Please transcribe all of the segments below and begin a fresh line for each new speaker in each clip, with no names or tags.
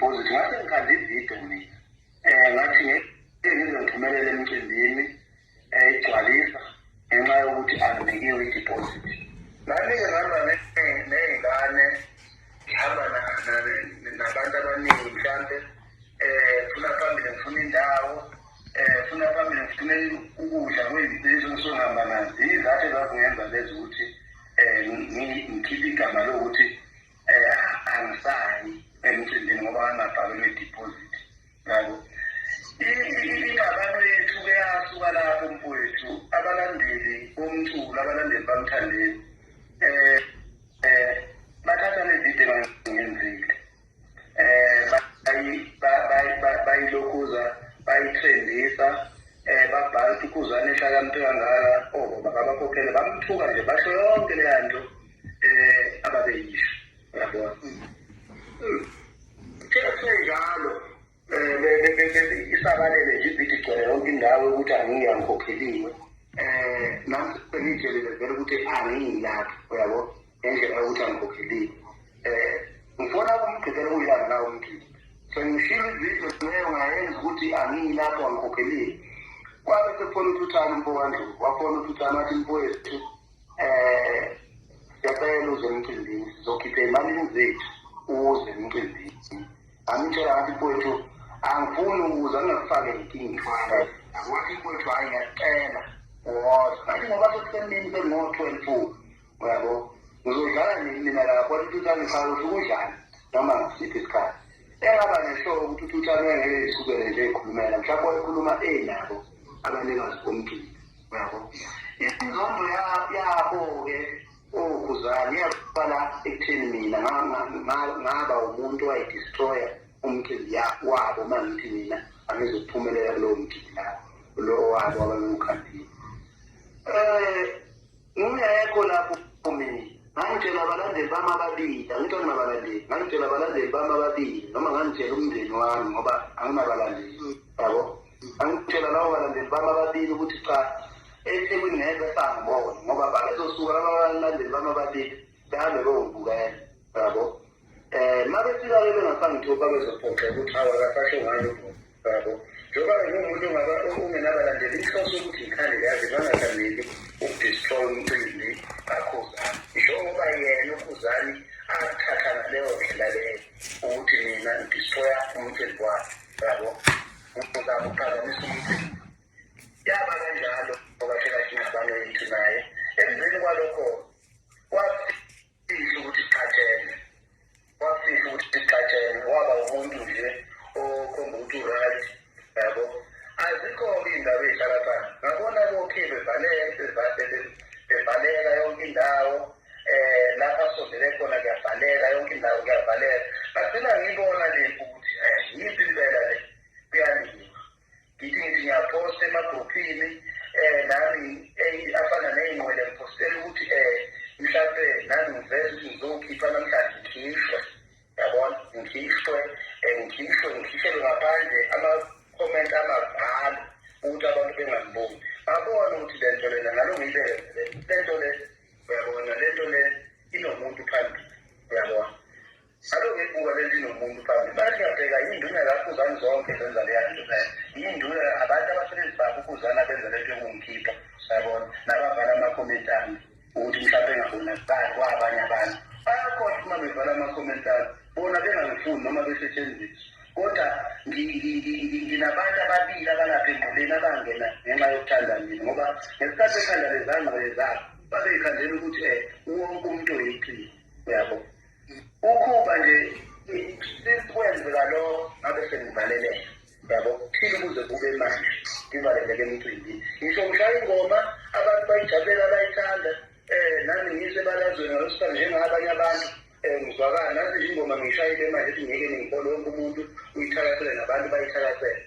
i-deposit. Ngase ngikhanda ividiyo mina, ngathi ngeke ngize ngiphumelele emcimbini igcwalisa ngenxa yokuthi anginikiwe i-deposit. Nami-ke ngihamba ney'ngane, ngihamba nabantu abaningi, mhlampe funa phambili ngifuna indawo, funa phambili ngifune ukudla kweyinsizwa engisuke ngihamba nazo. Iy'zathu ezazingenza lezi ukuthi ngikhiphe igama lokuthi angisayi emcimbini ngoba ngangabhakelwe i-deposit, yabo. Ingxabano yethu-ke yasuka lapho, mfowethu. Abalandeli bomculo, abalandeli bamthandeni, bathatha le video engangiyenzile, bayilokhuza, bayitrendisa, babhala ukuthi uKhuzani ehlakaniphe kangaka, obaba kabakhokhele, bamthuka nje, basho yonke leya nto ababeyisho, uyabona. Kuthe njalo isabalele nje ividiyo, igcwele yonke indawo ukuthi angiyi, angikhokheliwe. Nami sengiyitshelile vele ukuthi angiyi lapho, uyabo, ngendlela yokuthi angikhokheliwe. Ngifuna kumgqibelo kuyilanga lawo umcimbi, sengishilo ividiyo leyo ngayenza ukuthi angiyi lapho, angikhokheliwe. Kwabe sekufona uThuthani, umfowandlovu wafona uThuthani, wathi, "Mfowethu, siyacela uze emcimbini, sizokhipha ey'malini zethu, uze emcimbini." Ngamtshela ngathi, "Mfowethu, angifuni ukuza, ngingakufake inkinga." Wathi, "Mfowethu, hhayi, ngiyacela, woza." Ngathi, "Ngoba sekusemini, sengo-12, uyabo, ngizodlala nini mina lapho?" Wathi uThuthani, "Cha, uthi ukudlala noma ngasiphi isikhathi." Engaba nesho ukuthi uThuthani engeke isukele nje ekhulumela, mhlawumbe wayekhuluma enabo abanikazi bomcimbi, uyabo. Inzondo yabo-ke oKhuzani yaqala ekutheni mina ngaba umuntu owayedestroya umcimbi wabo uma ngithi mina angizukuphumelela kulowo mcimbi lapho lo wabo ababewukhandile. Ngingekho lapho mina, ngangitshela abalandeli bami ababili, angithi anginabalandeli, ngangitshela abalandeli bami ababili noma ngangitshela umndeni wami ngoba anginabalandeli, yabo. Ngangitshela labo balandeli bami ababili ukuthi cha, eThekwini ngeke sangibona ngoba babezosuka laba balandeli bami ababili behambe beyongibukela, yabo. Ma befika-ke bengasangitholi, babezophoxa ukuthi hawu, akasasho ngani ubhuti, yabo. Njengoba ngingumuntu ongenabalandeli, inhloso yokuthi ngikhande yazi bangathandeli ukudestroy umcimbi kaKhuzani, njengoba yena uKhuzani athatha ngaleyo ndlela leyo ukuthi mina ngidestroya umcimbi wakhe, yabo, uzama ukuphazamisa umcimbi. Yaba kanjalo kahle kahle ingxabano yethu naye. Emveni kwalokho kwafihla ukuthi sixatshene, kwafihla ukuthi sixatshene, waba umuntu nje okhomba ukuthi u-right, yabo. Azikho-ke iy'ndaba ey'hlala phansi. Ngabona kokhe bevaleka yonke indawo, lapha asondele khona kuyavaleka, yonke indawo kuyavaleka. Ngagcina ngiyibona le ukuthi yiphi impela le, kuyaliwa. Ngithi ngiyaphosta emagruphini nami afana ney'nqwele, ngiphostela ukuthi mhlampe nami ngiveze ukuthi ngizokhipha namhlanje, ngikhishwe, yabona, ngikhishwe, ngikhishwe, ngikhishelwe ngaphandle, ama-comment amavalo ukuthi abantu bengangiboni. Ngabona ukuthi le nto lena ngalo ngiyibeke le nto le, uyabona, le nto le inomuntu phambili, uyabona. Alo ngibuka le nto inomuntu phambili, bathi ngiyabheka yinduna kaKhuzani zonke zenza leya nto leyo, yinduna, abantu abasebenzi bakho uKhuzani abenza le nto yokungikhipha, uyabona, nabavala ama-comment ami ukuthi mhlawumbe engabonakali kwabanye abantu. Bayakhohlwa uma bevala ama-comment ami bona bengangifuni noma besetshenziswa, kodwa nginabantu ababili abalapha engqoleni abangena ngenxa yokuthanda mina, ngoba ngesikhathi ekhanda lezangqwele zabo babeyikhandela ukuthi wonke umuntu oyiciko, uyabo. Ukhuba nje sikwenzeka lokho, ngabe sengivaleleka, yabo, thile kuze kube manje ngivaleleke emcimbini. Ngisho ngishaya ingoma abantu bayijabulela, bayithanda, nami ngisebalazweni ngalosikhathi njengabanye abantu, ngizwakala nathi nje ingoma ngiyishayile manje ethi ngeke ningibone, wonke umuntu uyithakasele nabantu bayithakasele.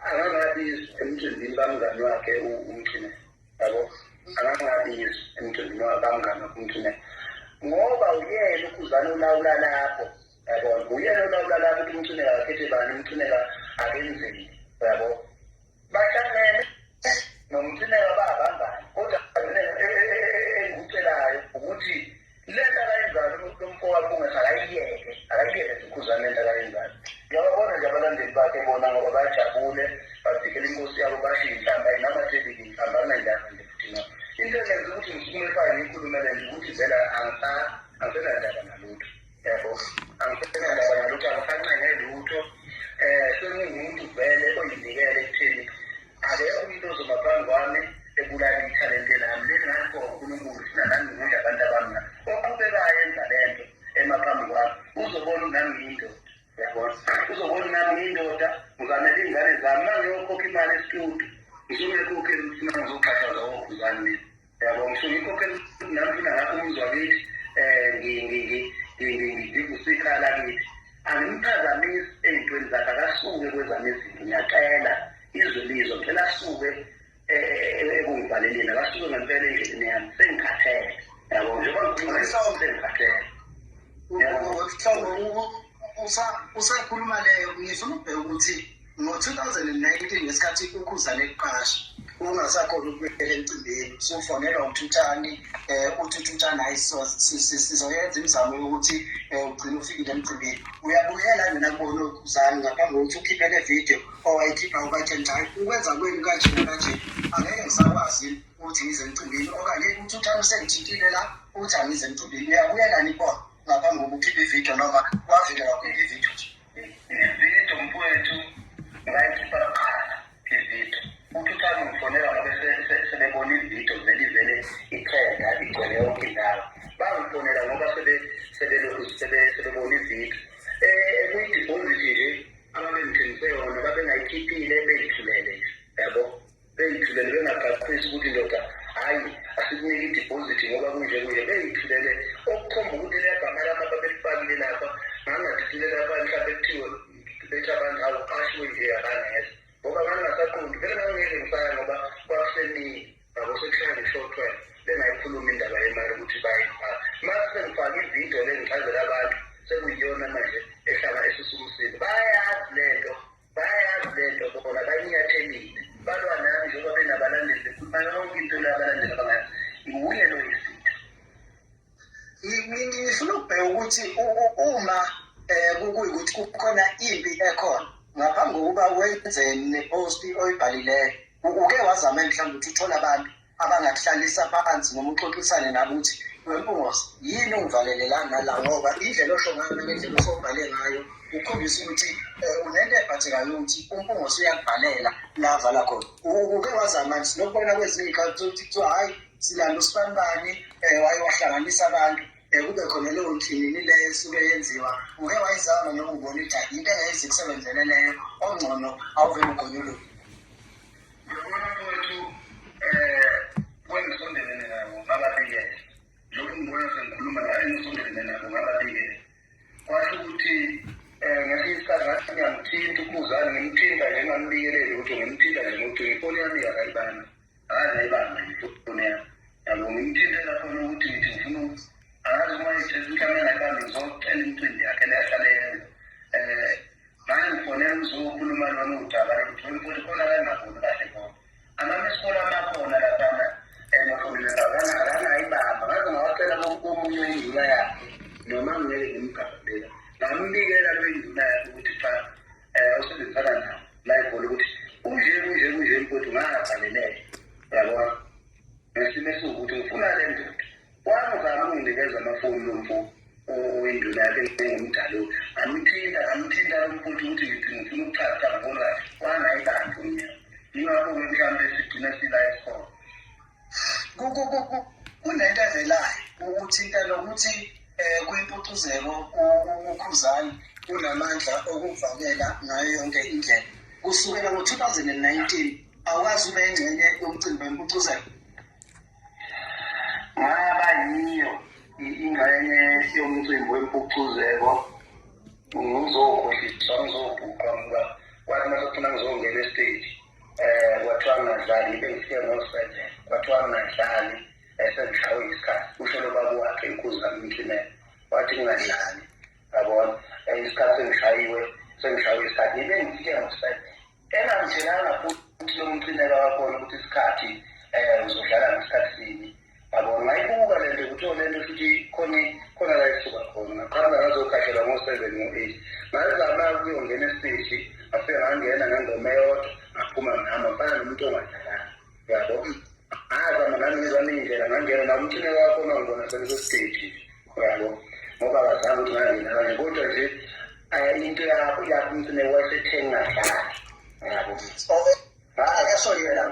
Angangabizwa emcimbini kamngani wakhe uMchine, yabo, angangabizwa emcimbini kamngani wakhe uMchine ngoba uyena uKhuzani ulawula lapho, yabona, uyena olawula lapho ukuthi uMcineka akakhethe bani, uMcineka akenzeni, uyabo. Bahlangene noMcineka babangani, kodwa mina engikucelayo ukuthi le nto akayenzayo lo mfo wami ungekho akayiyeke, akayiyeke nje uKhuzani le nto akayenzayo. Abalandeli bakhe bona ngoba bajabule, bavikela inkosi yabo, basho iy'nhlamba, ayinamatheli-ke inhlamba, akunandaba nje futhi no. Into engenza ukuthi ngisukume ekhaya ngiyikhulume le nto ukuthi vele angisenandaba nalutho, yabo, angisenandaba nalutho, angisancenge lutho. Sengingumuntu vele oyinikele ekutheni akekho umuntu ozoma phambi kwami ebulala ithalente lami leli ngalipho uNkulunkulu, funa nami ngidla abantu abami la. Oqhubekayo enza le nto ema phambi kwami uzobona nami ngiyindoda, yabona, uzobona nami ngiyindoda, ngizamela iy'ngane zami. Uma ngiyokhokha imali esitudio ngisuke ngikhokhele ukuthi funa ngizoxhashaza okhuzani mina, yabo, ngisuke ngikhokhele ukuthi nami funa ngakho umuzi wakithi, um ngivuse ikhaya lakithi. Angimphazamisi ey'ntweni zakhe, akasuke kwezami izinto, ngiyacela izwe lizwe, ngicela asuke ekungivaleleni, akasuke ngempela endleleni yami, sengikhathele, yabo, njengoba ngikhuluma sengikhathele.
Usakhuluma leyo, ngifuna ukubheka ukuthi ngo-2019 ngesikhathi uKhuzani ekuqasha ungasakhona ukubuyela emcimbini, usufonelwa uThuthani, uthi uThuthani hayi sizoyenza imizamo yokuthi ugcine ufikile emcimbini. Uyabuyela mina kubona uKhuzani ngaphambi kokuthi ukhiphe le video owayikhipha ubatshela hayi ukwenza kwenu kanje nakanje angeke ngisakwazi ukuthi ngize emcimbini, okanye uThuthani usengithintile la uthi angize emcimbini. Uyabuyela nibona ngaphambi kokuba ukhiphe ividiyo noma wavele wakhipha ividiyo nje?
Ividiyo mfowethu ngayikhipha kuqala ividiyo. UThuthani ungifonela ngoba sebebona ividiyo vele ivele itrenda igcwele yonke indawo. Bangifonela ngoba sebelokhu sebebona ividiyo. Kuyi-deposit nje ababengithengise yona, babengayikhiphile, beyithulele nje, yabo, beyithulele bengaqaqisi ukuthi ndoda hhayi asikunike idibhozithi ngoba kunje kunje, beyithulele okukhomba ukuthi leya gama lami ababelifakile lapha ngangingathithile lapha, mhlawumbe kuthiwe bethi abantu awuqashiwe nje akangeza, ngoba ngangingasaqondi vele, ngangingeke ngisaya ngoba kwakusemini, yabo, sekushaya ngisho 12 bengayikhuluma indaba yemali ukuthi bayifaka. Mase sengifake ividiyo le ngichazela abantu, sekuyiyona manje ehlala esusa umsindo. Bayayazi le nto, bayayazi le nto bona, bayinyathelile, balwa nami njengoba benabalandeli, bekhuluma yonke into le abalandeli abangayazi. Nguye lo yisitha.
Ngifuna ukubheka ukuthi uma kuyikuthi kukhona impi ekhona ngaphambi kokuba wenze ne-post oyibhalileyo, uke wazama mhlawumbe ukuthi uthole abantu abangakuhlalisa phansi noma uxoxisane nabo ukuthi weMpungose yini ungivalele la nala, ngoba indlela osho ngayo nendlela osobhale ngayo ukhombisa ukuthi unento ebhathekayo ukuthi uMpungose uyakubhalela la avala khona. Uke wazama nje nokubona kwezinye iy'khathi ukuthi kuthiwa hhayi silanda usibanibani, waye wahlanganisa abantu, kube khona leyo nhlinini leyo esuke yenziwa. Uke wayizama noma ubona ukuthi hhayi into engeke ikusebenzele leyo, ongcono awuvele ugonyuluke?
Uyabona mfowethu, kwengisondelene nabo ngababikela. Njengoba ngibona sengikhuluma la, engisondelene nabo ngababikela. Kwasho ukuthi ngesinye isikhathi ngathi ngiyamthinta uKhuzani, ngimthinta nje ngingambikeleli ukuthi ngimthinta nje ngocingo, ifoni yami akayibambi, akaze ayibambe ifoni yami. Yabo, ngimthintela khona ukuthi ngithi ngifuna angazi uma mhlawumbe engayibambi ngizocela imicimbi yakhe le ahlale yenza. Ngangifonela uzokhuluma lona udaba lokuthi wemfowethu khona kangaboni kahle khona. Amamisikolo amakhona laphana emafonini akangayibamba, ngaze ngawacela komunye induna yakhe, noma ngingeke ngimgabuleka. Ngambikela lo induna yakhe ukuthi cha, osebenzisana nawo la egoli ukuthi kunje kunje kunje mfowethu, ngabhaleleka, yabona, ngesimo esiwukuthi ngifuna le ndoda. Wangizama ukunginikeza amafoni lo mfo oyinduna yakhe engumdala, ngamthinta ngamthinta lo mfowethu ukuthi ngithi ngifuna ukuchaza ngibona kahle, wangayibambi umnyama. Yingakho-ke mhlawumbe sigcina sila esikhona.
Kunento evelayo ukuthinta lokuthi kwimpucuzeko uKhuzani unamandla okuvalela ngayo yonke indlela. Kusukela ngo-2019 awukazi ube ingxenye yomcimbi wempucuzeko?
Ngaba yiyo ingxenye yomcimbi wempucuzeko, ngizokhohliswa, ngizobhuqwa, ngoba kwathi uma sekufuna ngizongena esiteji kwathiwa ngingadlali, ngibe ngifike ngo-7, kwathiwa ngingadlali, sengishawe isikhathi, kusho lo baba wakhe iNkuzani uMthimela, wathi ngingadlali, yabona, isikhathi sengishayiwe, sengishawe isikhathi, ngibe ngifike ngo-7. Engangitshelanga futhi lo mcineka wakhona ukuthi isikhathi uzodlala ngesikhathi sini, yabona. Ngayibuka le nto ukuthi le nto futhi khona khona la isuka khona. Ngaqhamuka ngazokhahlelwa ngo-7 ngo-8, ngazama ukuyongena esiteji. Ngafike ngangena ngengoma eyodwa, ngaphuma ngihamba ngifana nomuntu ongadlalanga, uyabo. Ngazama nami ngezami iy'ndlela, ngangena nawo umthine wakho uma ngibona sengisesiteji, uyabo, ngoba akazange ukuthi ngangena kanje, kodwa nje into yakho yakho umthine wayesethe ngingadlali, uyabo.
Akasho yena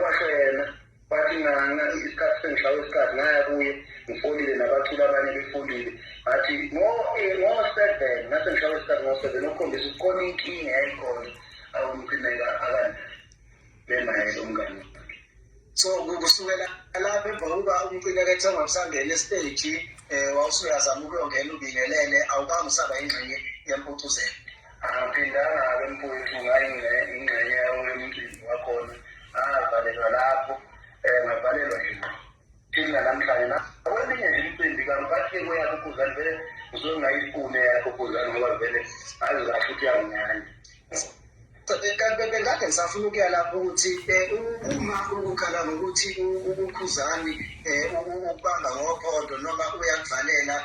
Washo yena wathi nganga isikhathi sengishawe isikhathi, ngaya kuye ngifolile nabaculi abanye befolile, ngathi ngo-7 ngase ngishawe isikhathi ngo-7, okukhombisa ukuthi khona inkinga yayikhona awumcineka akanayo benaye lo mngane wakhe.
So kusukela lapho emva kokuba umcineka ethe ungakusangena esiteji, wawusuyazama ukuyongena ubingelele, awubange usaba ingxenye yempucuzelo?
Angiphindanga-ke mfowethu, ngayingxenye yawo yomcimbi wakhona, ngavalelwa lapho, ngavalelwa nje ngqo thina namhlanje nakweminye nje imicimbi kangiphathi kweyakho uKhuzani, vele ngisuke ngingayifuni eyakho uKhuzani ngoba vele azi kahle ukuthi uyanginyanya.
Bengikade ngisafuna ukuya lapho ukuthi uma ukukhala ngokuthi uKhuzani ukubamba ngophondo noma uyakuvalela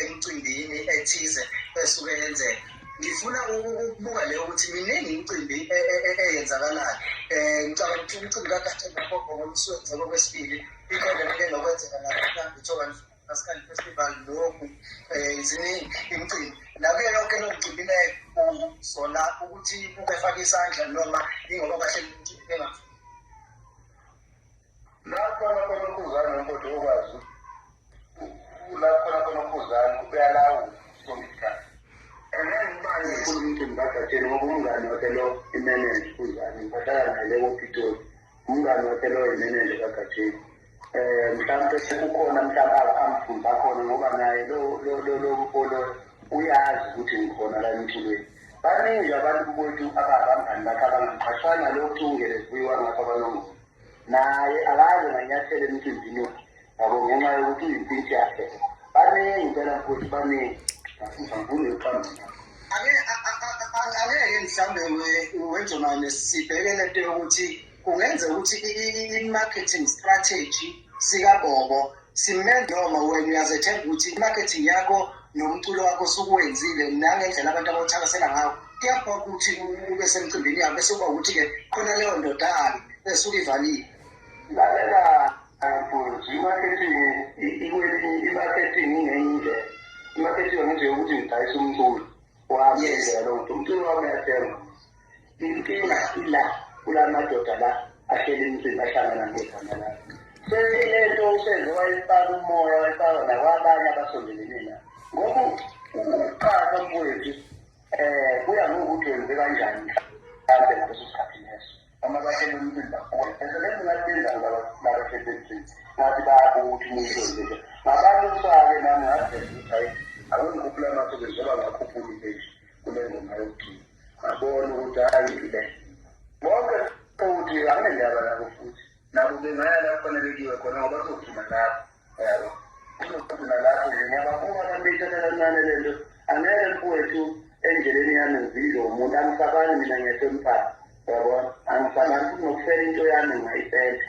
emcimbini ethize esuke yenzeka, ngifuna ukubuka leyo ukuthi miningi imicimbi eyenzakalayo. Ngicabanga ukuthi umcimbi kaGatsheni Mapopo ngoba usuwenzeka okwesibili, ikhona le enokwenzeka lapha Ngithoba Maskandi Festival, lokhu ziningi imicimbi nakuyo yonke leyo micimbi leyo usola ukuthi ubefake isandla noma ingoba bahleli imicimbi bengafuni?
La khona khona uKhuzani nomfowethu okwazi la khona khona uKhuzani uyalawula sonke isikhathi. Angeke ngibale ngikhuluma umcimbi kaGatsheni ngoba umngani wakhe lo imenenja uKhuzani, ngibahlala naye le koPitoli, umngani wakhe lo imenenja kaGatsheni. Mhlawumpe kukhona mhlawumpe amfunza khona ngoba naye lo lo lo lo mfo lo uyazi ukuthi ngikhona la emculweni. Baningi abantu kwethu ababangani bakhe abangamqashana lo kuthi ungene zibuyiwa ngakho abanongoma naye akaze nganyathela emcimbini wakhe, yabo, ngenxa yokuthi uyimpintshi yakhe. Baningi impela mfowethu, baningi, ngifuna ukuqamba.
Angeke mhlawumbe wenjomane sibheke lento yokuthi kungenzeka ukuthi i-marketing strategy sikaBobo simenze, noma wena uyazethemba ukuthi i-marketing yakho nomculo wakho osukuwenzile nangendlela abantu abawuthakasela ngawo kuyaphoqa ukuthi ube semcimbini yabo, bese kuba ukuthi-ke khona leyo ndoda-ke esuke ivalile?
Lalela mfowethu, i-marketing ikwelinye, i-marketing ingenye indlela. I-marketing nje ukuthi ngidayise umculo wami, indlela lokuthi umculo wami uyathengwa. Inkinga ila kula madoda la ahleli imicimbi ahlangana ngegama la, lento usenze wayifaka umoya, wayifaka nakwabanye abasondelene nayo. Ngoku ukuqapha mfowethu, kuya ngokuthi wenze kanjani mhlawumbe ngaleso sikhathi leso uma bahlele umcimbi bakhona. Bese lento ngathi benzani labahleli bemcimbi, ngathi bayabuka ukuthi umuntu wenze nje ngabalusa-ke, nami ngaveza ukuthi hayi, akungikhuphula amasebenzi ngoba ngakhuphula image kule ngoma yokugcina, ngabona ukuthi hayi le bonke futhi anginendaba nabo, futhi nabo bengaya la kufanele kuyiwe khona ngoba kuzogcina lapho, yabo, kuzogcina lapho nje. Ngiyababuka abantu beyithatha kancane le nto. Angeke mfowethu, endleleni yami ngizidle umuntu, angisabani mina, ngiyahloniphana, uyabona, angisabani futhi nokufela into yami ngingayifela.